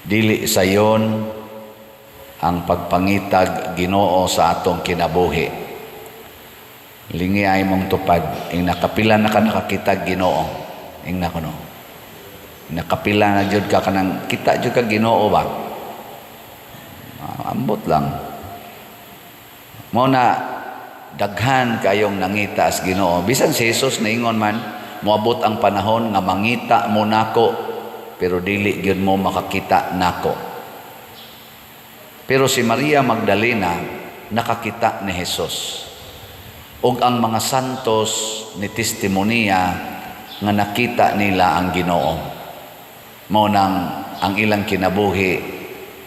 Dili sayon ang pagpangitag Ginoo sa atong kinabuhi. Lingi ay mong tupad, ing nakapila na ka nakakita Ginoo. Ing na kuno. Nakapila na jud ka kanang kita jud ka Ginoo ba? Ah, ambot lang. Mao na daghan kayong nangita sa Ginoo. Bisan si Jesus niingon man, moabot ang panahon nga mangita mo nako pero dili gyud mo makakita nako. Pero si Maria Magdalena nakakita ni Jesus. Ug ang mga santos ni testimonya nga nakita nila ang Ginoo. Mao nang ang ilang kinabuhi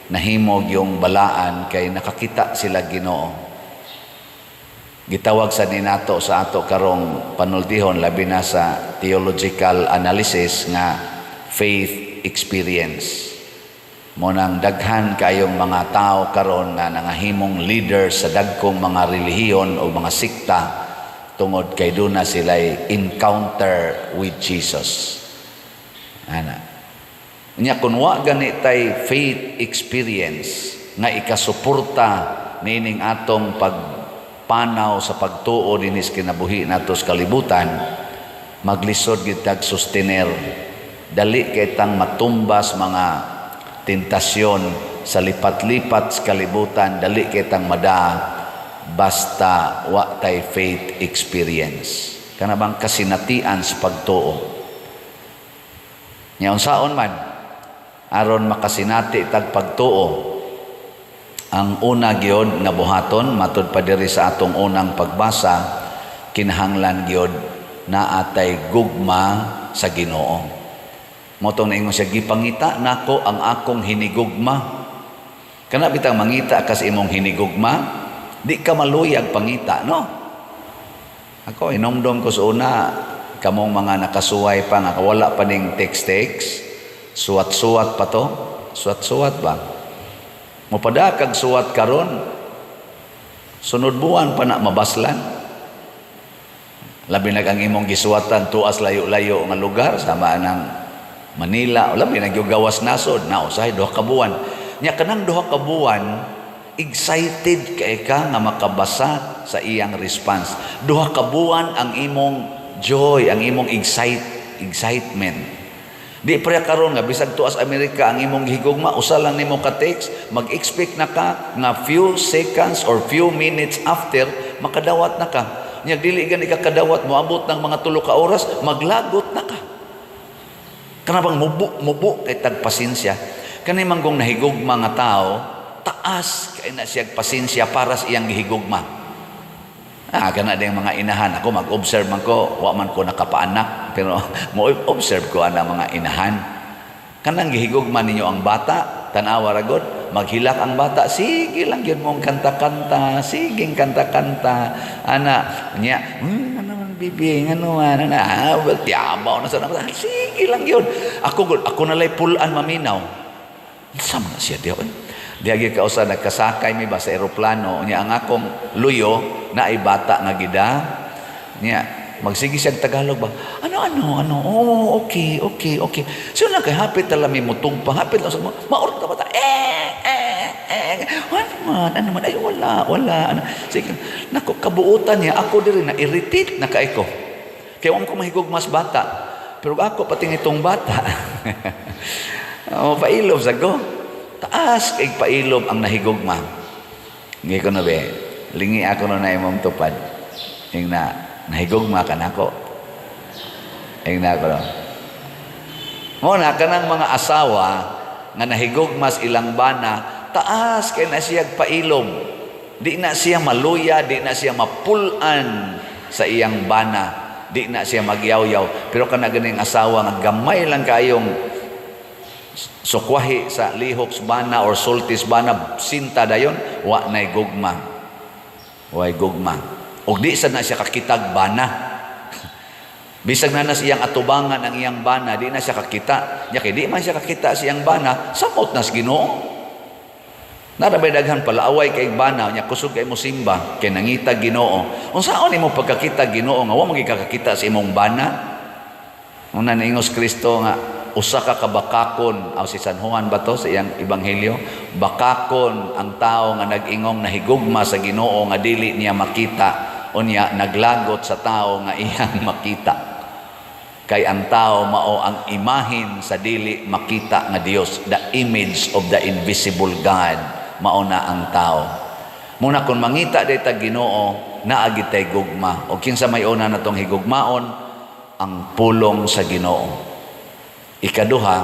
nahimog yung balaan kay nakakita sila Ginoo. Gitawag sa ninato sa ato karong panultihon, labi na sa theological analysis, nga faith experience. Mao nang daghan kayong mga tao karon nga nangahimong leader sa dagkong mga relihiyon o mga sikta tungod kay duna sila'y encounter with Jesus. Ana. Nya kun wa gani tay faith experience nga ikasuporta niining atong pagpanaw sa pagtuo dinhi sa kinabuhi nato sa kalibutan, maglisod gyud tag sustener. Dali kay tang matumbas mga tentasyon sa lipat-lipat sa kalibutan, dali kay tang mada basta wa tay faith experience. Kana bang kasinatian sa pagtuo. Nya unsaon man aron makasinati tag pagtuo? Ang una gyud nga buhaton, matud pa diri sa atong unang pagbasa, kinahanglan gyud naa tay gugma sa Ginoo. Mao tong naingon siya, "Gipangita nako ang akong hinigugma." Kana bitang mangita ka sa imong hinigugma, di ka maluyag pangita, no? Ako, inomdom ko sa una, kamong mga nakasuway pa, nga wala pa ning text-text, suwat-suwat pa to, suwat-suwat ba? Mupada kag suwat karon, sunod buwan pa na mabaslan. Labi na kang imong gisuwatan tuas layo-layo nga lugar sama ng Manila, labi na gyud gawas nasod, na usahay 2 ka buwan. Nya kanang 2 ka buwan, excited kay ka nga makabasa sa iyang response. 2 ka buwan ang imong joy, ang imong excitement. Di pre karon nga bisag tuas Amerika ang imong gihigugma, usa lang nimo ka text, mag-expect na ka nga few seconds or few minutes after makadawat na ka. Nya dili gani ka kadawat, moabot ng mga 3 ka oras, maglagot na ka. Kana bang mubo mubo kay tag pasensya. Kani man kung nahigugma nga tao, taas kay na siya pasensya para sa iyang gihigugma. Ah, kana din mga inahan. Ako mag-observe man ko, wa man ko nakapaanak, pero mo observe ko ana mga inahan. Kanang gihigugma ninyo ang bata, tan-awa ra gud, maghilak ang bata, sige lang gyud mong kanta-kanta, sige kanta-kanta. Ana, nya, ano man bibi, ano man, ana, ah, well, tiyabaw na sa naman, sige lang gyud. Ako gud, ako nalay pulan maminaw. Sama na siya diyo. Diya gyud kausa nagkasakay mi ba sa eroplano, nya ang akong luyo na ay bata nga gida. Nya magsige siya Tagalog ba? Ano ano ano? Oh, okay. So na kay hapit tala mi mutugpa, hapit lang sa maurot ka bata. Eh eh eh. Ano man, ano man? Ay, wala, wala. Ano. Sige, nako, kabuutan niya ako diri na irritate na kay ko. Kaya wa ko mahigugmas bata. Pero ako pati itong bata. Oh, pailob sa ko. Taas kay pailob ang nahigugma. Ngi ko na be. Lingi ako na imong tupad. Ing na nahigugma ka nako. Ing na ako no. Mo na kanang mga asawa nga nahigugmas ilang bana, taas kay na siya pailob. Di na siya maluya, di na siya mapulan sa iyang bana. Di na siya magyawyaw. Pero kana ganing asawa nga gamay lang kayong sukwahi sa lihok sa bana or sultis bana, sinta dayon, wa nay gugma. Way gugma. Og di sad na siya kakitag bana. Bisag na na siyang atubangan ang iyang bana, di na siya kakita. Nya kay di man siya kakita sa iyang bana, samot na sa Ginoo. Nara bay daghan palaaway kay bana, nya kusog kay mo simba kay nangita Ginoo. Unsaon nimo pagkakita Ginoo nga wa man kakakita sa imong bana? Una niingos Kristo nga Usa ka kabakakon aw si San Juan ba to sa iyang ebanghelyo? Bakakon ang tao nga nag-ingong nahigugma sa Ginoo nga dili niya makita, unya naglagot sa tao nga iyang makita. Kay ang tao mao ang imahin sa dili makita nga Dios, the image of the invisible God, mao na ang tao. Muna kung mangita day ta Ginoo, naa gyud tay gugma. O kinsa may una natong higugmaon? Ang pulong sa Ginoo. Ikaduha,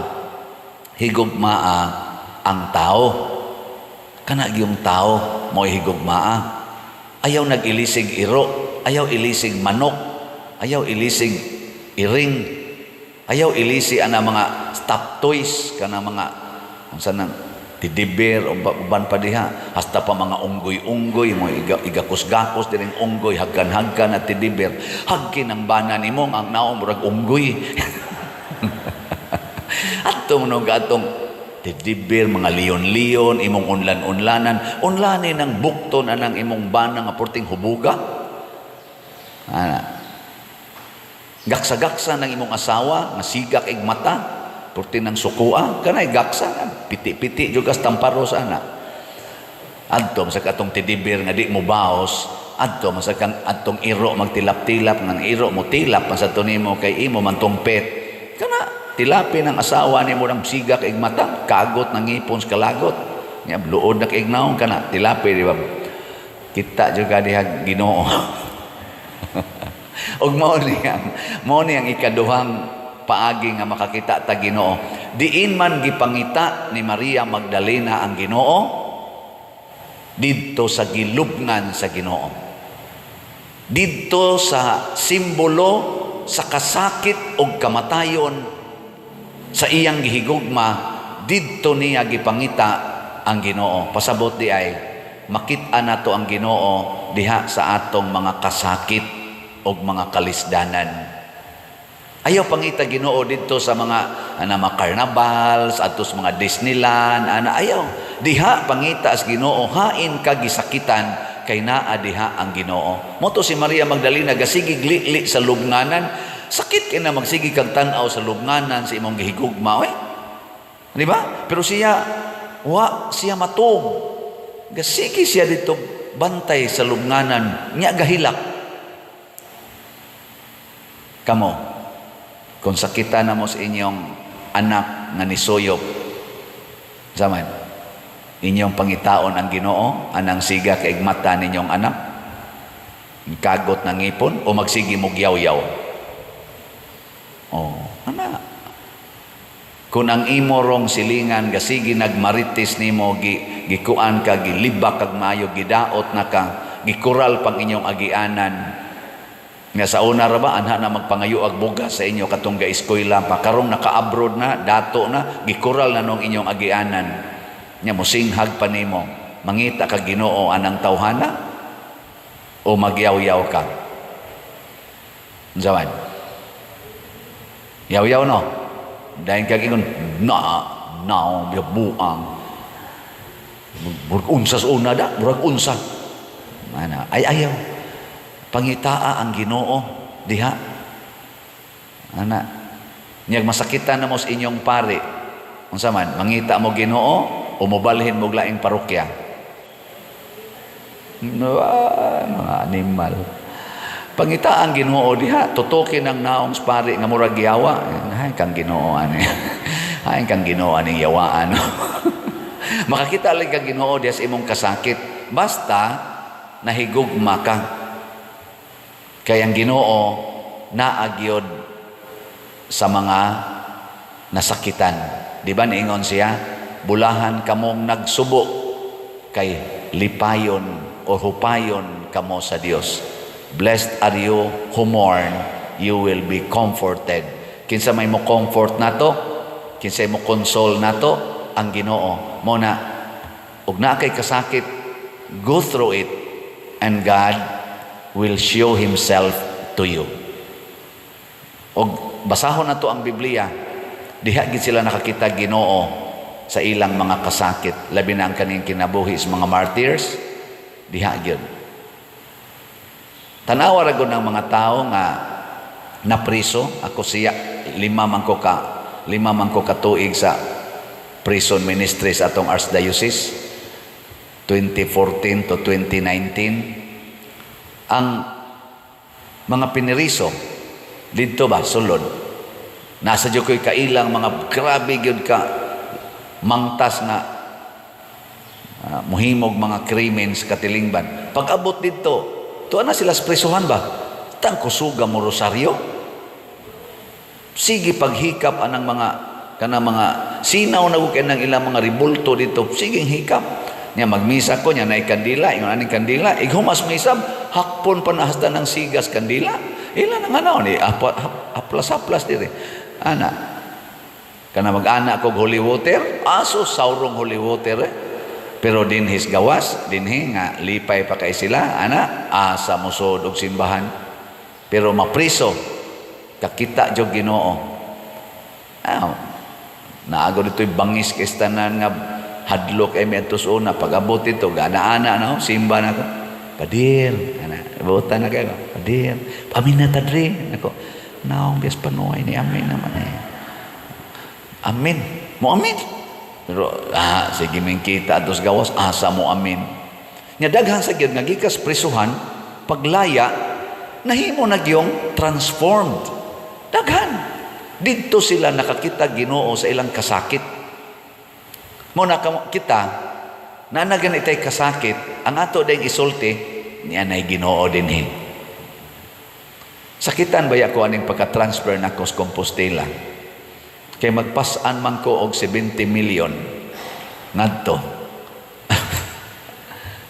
higugmaa ang tao. Kana gyung tao mo higugmaa. Ayaw nag-ilisig iro, ayaw ilisig manok, ayaw ilisig iring, ayaw ilisi ana mga stuffed toys, kana mga unsa nang teddy bear o uban pa diha, hasta pa mga unggoy-unggoy mo igakos-gakos diring unggoy, hagkan-hagkan na teddy bear, hagkin ang bana nimo, ang naong murag unggoy. Ato mo nung atong teddy bear, mga leon-leon, imong unlan-unlanan, unlanin ang bukton anang imong bana nga porting hubuga. Ana. Gaksa-gaksa ng imong asawa, nga sigak ig mata, porti ng sukua, kanay gaksa, piti-piti jud kas tamparos ana. Adto sa katong teddy bear nga di mo baos, adto man sa kang adtong iro magtilap-tilap, nga iro mo tilap man sa nimo kay imo man tong pet. Kana tilapi ng asawa nimo ng sigak ig mata, kagot ng ngipon sa kalagot. Nya luod na kay naong kana tilapi, di ba? Kita jud ka diha Ginoo. Ug mao ni ang ikaduhang paagi nga makakita ta Ginoo. Diin man gipangita ni Maria Magdalena ang Ginoo? Didto sa gilubngan sa Ginoo. Didto sa simbolo sa kasakit og kamatayon sa iyang gihigugma, didto niya gipangita ang Ginoo. Pasabot di ay makit-a nato ang Ginoo diha sa atong mga kasakit og mga kalisdanan. Ayaw pangita Ginoo didto sa mga ana mga carnivals, adto sa mga Disneyland, ana ayaw. Diha pangita as Ginoo, hain ka gisakitan kay naa diha ang Ginoo. Mao to si Maria Magdalena gasigig li sa lubnganan. Sakit kay na magsige kag tan-aw sa lubnganan sa imong gihigugma, oy. Di ba? Pero siya wa siya matug. Gasige siya dito bantay sa lubnganan, nya gahilak. Kamo, kung sakitan na mo sa inyong anak nga nisuyop, zaman, inyong pangitaon ang Ginoo, anang siga kay mata ninyong anak, kagot ng ngipon, o magsige mo yaw-yaw? Oh, ana. Kung ang imo rong silingan gasigi nagmarites nimo, gi gikuan ka, gilibak kag maayo, gidaot na ka, gikural pang inyong agianan nga sa una ra ba anha na magpangayo ag bugas sa inyo katong ga-eskwela pa, karong naka-abroad na, dato na, gikural na nung inyong agianan nya, mosinghag pa nimo, mangita ka Ginoo anang tawhana o magyaw-yaw ka? Unsa man? Yaw-yaw, no? Dahil kag ingon na na buang murag unsa sa una da, murag unsa ana. Ay, ayaw. Pangitaa ang Ginoo diha ana. Nyag masakitan na mo sa inyong pari, unsa man? Mangita mo Ginoo o mobalhin mo laing parokya? No, ah, mga animal. Pangita ang Ginoo diha, tutukin ang naong sa pari nga murag yawa. Ay kang Ginoo ani. Ay kang Ginoo ani yawaan. Makakita lang kang Ginoo diha sa imong kasakit. Basta nahigugma ka. Kay ang Ginoo naa gyod sa mga nasakitan. Di ba niingon siya, "Bulahan kamong nagsubo kay lipayon o hupayon kamo sa Dios." "Blessed are you who mourn, you will be comforted." Kinsa may mo comfort nato? Kinsa mo console nato? Ang Ginoo. Mo na ug naa kay kasakit, go through it and God will show himself to you. Og basahon nato ang Biblia. Diha gid sila nakakita Ginoo sa ilang mga kasakit, labi na ang kaning kinabuhi sa mga martyrs, diha gyud. Tanawa ra gud ng mga tao nga napriso, ako siya lima man ko ka 5 man ko katuig sa prison ministry sa atong archdiocese, 2014 to 2019. Ang mga piniriso didto ba, sulod, nasa jud ko'y kailang mga grabe gyud ka mangtas na muhimog mga krimen sa katilingban. Pag abot didto, tuwa na sila sa presuhan ba, tang kusuga mo rosaryo, sige paghikap anang mga kanang mga sinaw na kay ng ilang mga ribulto dito, sige hikap niya. Magmisa ko niya, naay kandila, ingon aning kandila, ighumas misa, hakpon pa na hasta ng sigas kandila. Ila nang ano ni haplas-haplas diri ana. Kana mag-ana kog holy water, aso saurong holy water eh. Pero dinhis gawas dinhi nga lipay pa kay sila ana, asa mosud og simbahan. Pero mapriso, kakita jud Ginoo. Ah, naago dito'y bangis kay tanan nga hadlok ay mi adto una. Pag-abot dito, gana-ana na, simba na ko. "Padir," ana, butan na kayo. "Padir, amin na tadri." Nako, naong bias panuay ni amin naman eh. Amin. Mo amin. Pero, sige ming kita atos gawas, asa mo amin. Nya daghan sa gyud nga gikas prisuhan, paglaya, nahimo na gyung transformed. Daghan. Didto sila nakakita Ginoo sa ilang kasakit. Mo na kita, na ganitay kasakit, ang ato dayong isulti, niya na'y Ginoo dinhi. Sakitan ba ko aning pagka-transfer na sa Compostela? Kay magpasan man ko og 70 million ngadto.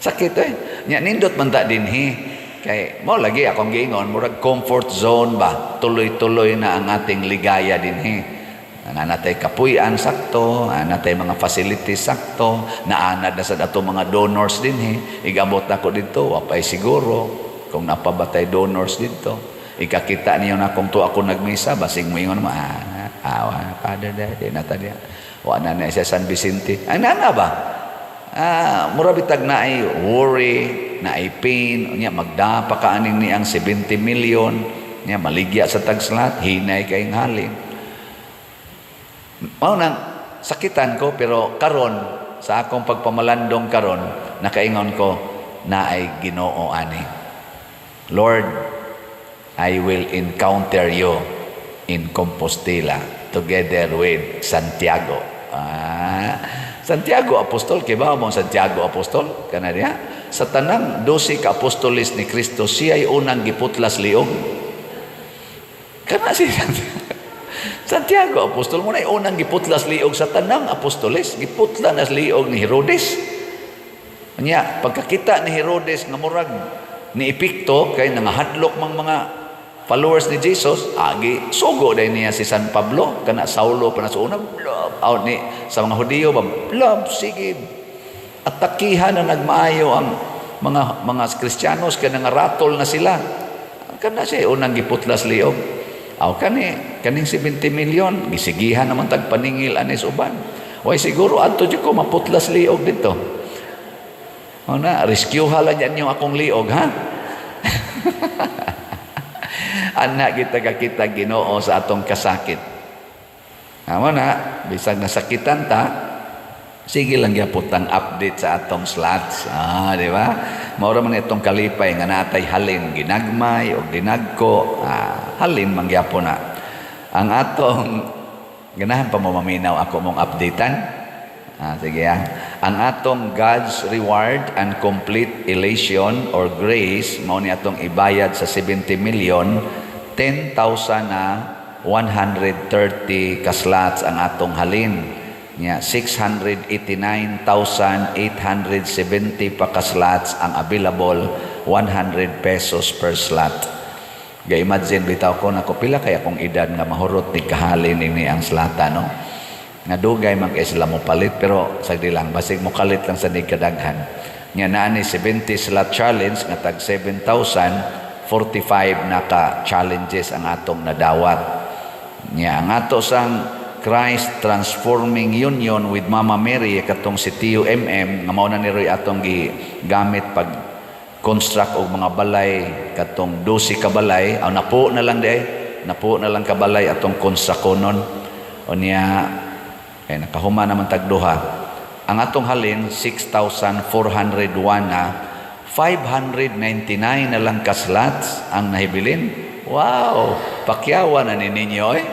Sakit eh. Nya nindot man ta dinhi. Kay mo lagi akong giingon, murag comfort zone ba? Tuloy-tuloy na ang ating ligaya dinhi. Natay kapuy-an sakto, natay mga facilities sakto, naanad na sa ato mga donors dinhi. Igabot nako dito, wapay siguro kung napabatay donors dito. Ikakita niyo na kung to ako nagmisa, basing mo ingon mo, ah, Father, di na ta diya. Wa na na siya San Vicente. Ay, nana ba? Ah, mura bitag na ay worry, na ay pain, unya magdapa ka aning niyang 70 million, niya maligya sa tagslat, hinay kay halin. Mao nang sakitan ko, pero karon sa akong pagpamalandong karon, nakaingon ko na ay Ginoo ani. Lord, I will encounter you in Compostela together with Santiago. Ah, Santiago Apostol, kay ba mo Santiago Apostol? Kana diha? Sa tanang 12 ka apostoles ni Kristo, siya ay unang giputlas liog. Kana si Santiago Apostol mo na unang giputlas liog sa tanang apostoles, giputla na liog ni Herodes. Nya, pagkakita ni Herodes nga murag ni epekto kay nangahadlok mang mga followers ni Jesus, agi sugo dahil niya si San Pablo, kana Saulo pa na sa una, out ni sa mga Hudiyo ba, love, sige, atakihan na nagmaayo ang mga Kristiyanos kay nangaratol na sila. Kana siya unang giputlas liog. Aw kani kaning 70 million gisigihan naman tag paningil anis uban. Way siguro adto jud ko maputlas liog dito. O na, rescue hala niyan yung akong liog, ha? Anak kita kakita Ginoo sa atong kasakit. Amo na, bisag nasakitan ta, sige lang gyapon tang update sa atong slots. Ah, di ba? Maura man itong kalipay nga natay halin ginagmay o dinagko, halin man gyapon na. Ang atong ganahan pa mo maminaw ako mong updatean. Ah, sige ah. Ang atong God's reward and complete elation or grace mao ni atong ibayad sa 70 million, 10,000 na 130 ka slots ang atong halin. Nya 689,870 pa ka slots ang available, 100 pesos per slot. Ga imagine bitaw ko nako pila kay akong edad nga mahurot ni kahalin ini ang slata, no? Nga dugay man kay sila mo palit, pero sagdi lang, basig mo kalit lang sa kadaghan. Nga naa ni 70 slot challenge nga tag 7,045 naka challenges ang atong nadawat. Nya ang ato sang Christ Transforming Union with Mama Mary, katong si TUMM nga mao na ni Roy atong gigamit pag construct og mga balay, katong 12 ka balay, aw napo na lang di napo na lang ka balay atong constructonon. Unya kay nakahuman naman tag duha. Ang atong halin 6,401 na, 599 na lang ka slots ang nahibilin. Wow, pakyawa na ni ninyo eh.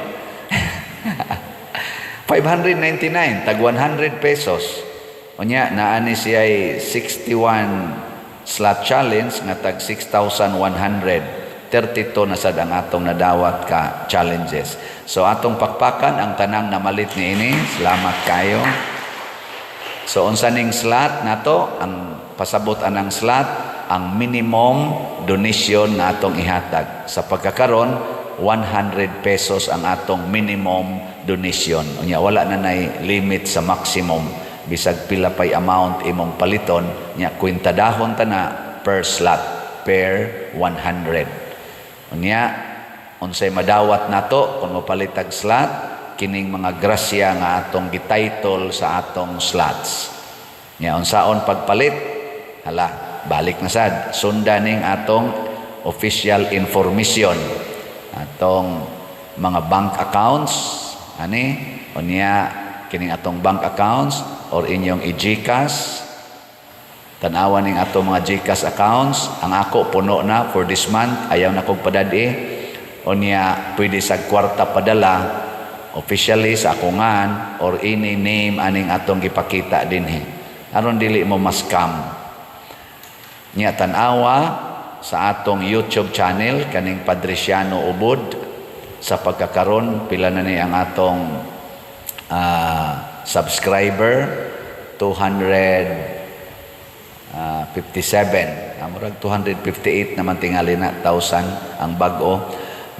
599, tag 100 pesos. Unya naa ni siya 61 slot challenge nga tag 6,100. 32 na sad ang atong nadawat ka challenges. So atong pakpakan ang tanang namalit niini. Salamat kayo. So unsa ning slot nato? Ang pasabot anang slot, ang minimum donation na atong ihatag. Sa pagkakaron, 100 pesos ang atong minimum donation. Unya wala na nay limit sa maximum. Bisag pila pay amount imong paliton, nya kwentadahon ta na per slot, per 100. Unya unsay madawat nato kung mopalit tag slot? Kining mga grasya nga atong gititle sa atong slots. Nya unsaon pagpalit? Hala, balik na sad. Sundan ning atong official information, atong mga bank accounts ani. Unya kining atong bank accounts or inyong i-GCash, tan-awan ning atong mga GCash accounts. Ang ako puno na for this month, ayaw na kog padad-i. Unya pwede sa kwarta padala officially sa akongan or any name aning atong gipakita dinhi aron dili mo ma-scam. Nya tan-awa sa atong YouTube channel, kaning Padriciano Ubod. Sa pagkakaron, pila na ni ang atong subscriber? 257. Murag 258 naman tingali na thousand ang bag-o.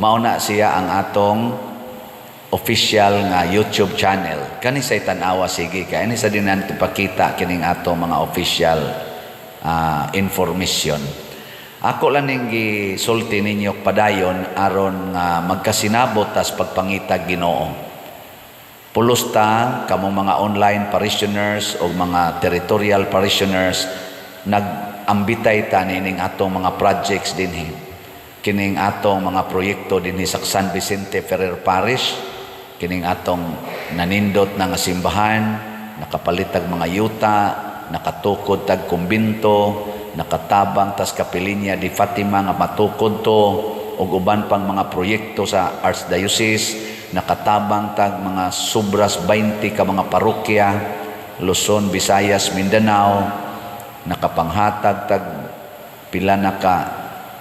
Mao na siya ang atong official nga YouTube channel. Kani say tan-awa sige kay ani sa dinan ipakita kining atong mga official information. Ako lang ning gisulti ninyo padayon aron nga magkasinabot tas pagpangitag Ginoo. Pulos ta kamong mga online parishioners o mga territorial parishioners, nag-ambitay ta nining atong mga projects dinhi. Kining atong mga proyekto dinhi sa San Vicente Ferrer Parish, kining atong nanindot na nga simbahan, nakapalitag mga yuta, nakatukod tag kumbinto, nakatabang tas Kapilinya di Fatima nga matukod to, ug uban pang mga proyekto sa Archdiocese, nakatabang tag mga sobras 20 ka mga parokya, Luzon, Visayas, Mindanao, nakapanghatag tag pila na ka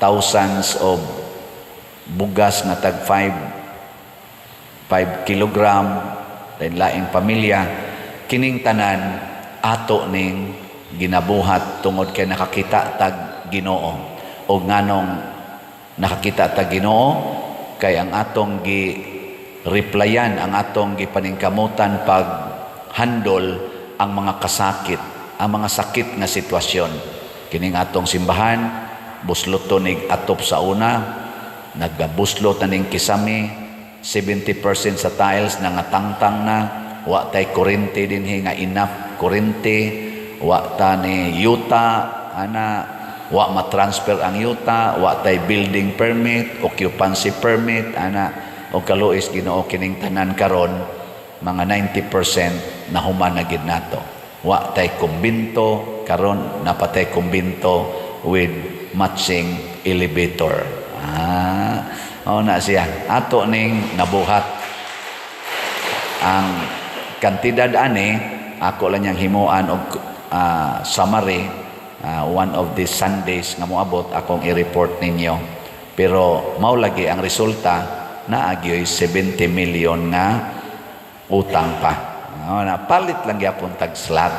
thousands of bugas nga tag 5 kilogram lain laing pamilya. Kining tanan ato ning ginabuhat tungod kay nakakita tag Ginoo. O nganong nakakita tag Ginoo? Kay ang atong gi replyan, ang atong gipaningkamutan pag handle ang mga kasakit, ang mga sakit nga sitwasyon. Kining atong simbahan, buslot to nig atop sa una, nagbuslot na ning kisame, 70% sa tiles na nga tangtang na, wa tay kurente dinhi nga enough kurente, wa ta ni yuta ana, wa ma-transfer ang yuta, wa tay building permit, occupancy permit ana. O kaluoy sa Ginoo, kining tanan karon mga 90% nahuman na gid nato. Wa tay kumbinto, karon napatay kumbinto with matching elevator. Ah, mao na siya. Ato ning nabuhat. Ang kantidad ani ako lang niyang himuan og summary one of these Sundays nga moabot, akong i-report ninyo. Pero mao lagi ang resulta, naagyoy 70 million nga utang pa. Oh, na palit lang gyapon tag slot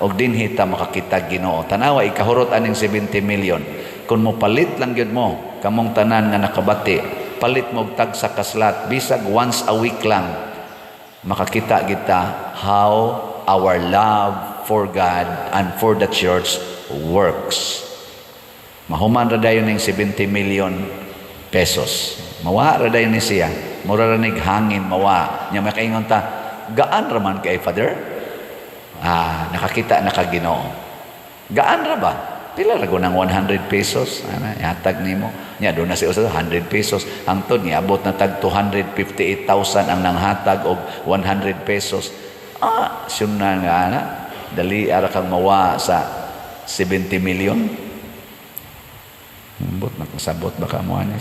og dinhi ta makakita Ginoo. Tanawa ikahurot aning 70 million. Kung mo palit lang gyud mo, kamong tanan nga nakabati, palit mo og tagsa ka slot bisag once a week lang, makakita kita how our love for God and for the church works. Mahuman ra dayon ning 70 million pesos. Mawa ra dayon ni siya. Mura ra nig hangin mawa. Nya makaingon ta, "Gaan ra man kay Father." Ah, nakakita na ka Ginoo. Gaan ra ba? Pila ra ng 100 pesos ana ihatag nimo? Nya doon na si usa 100 pesos hangtod niabot na tag 258,000 ang nanghatag og 100 pesos. Ah, syuna nga ana, dali ara kang mawa sa 70 million. Ambot, nakasabot baka mo ani.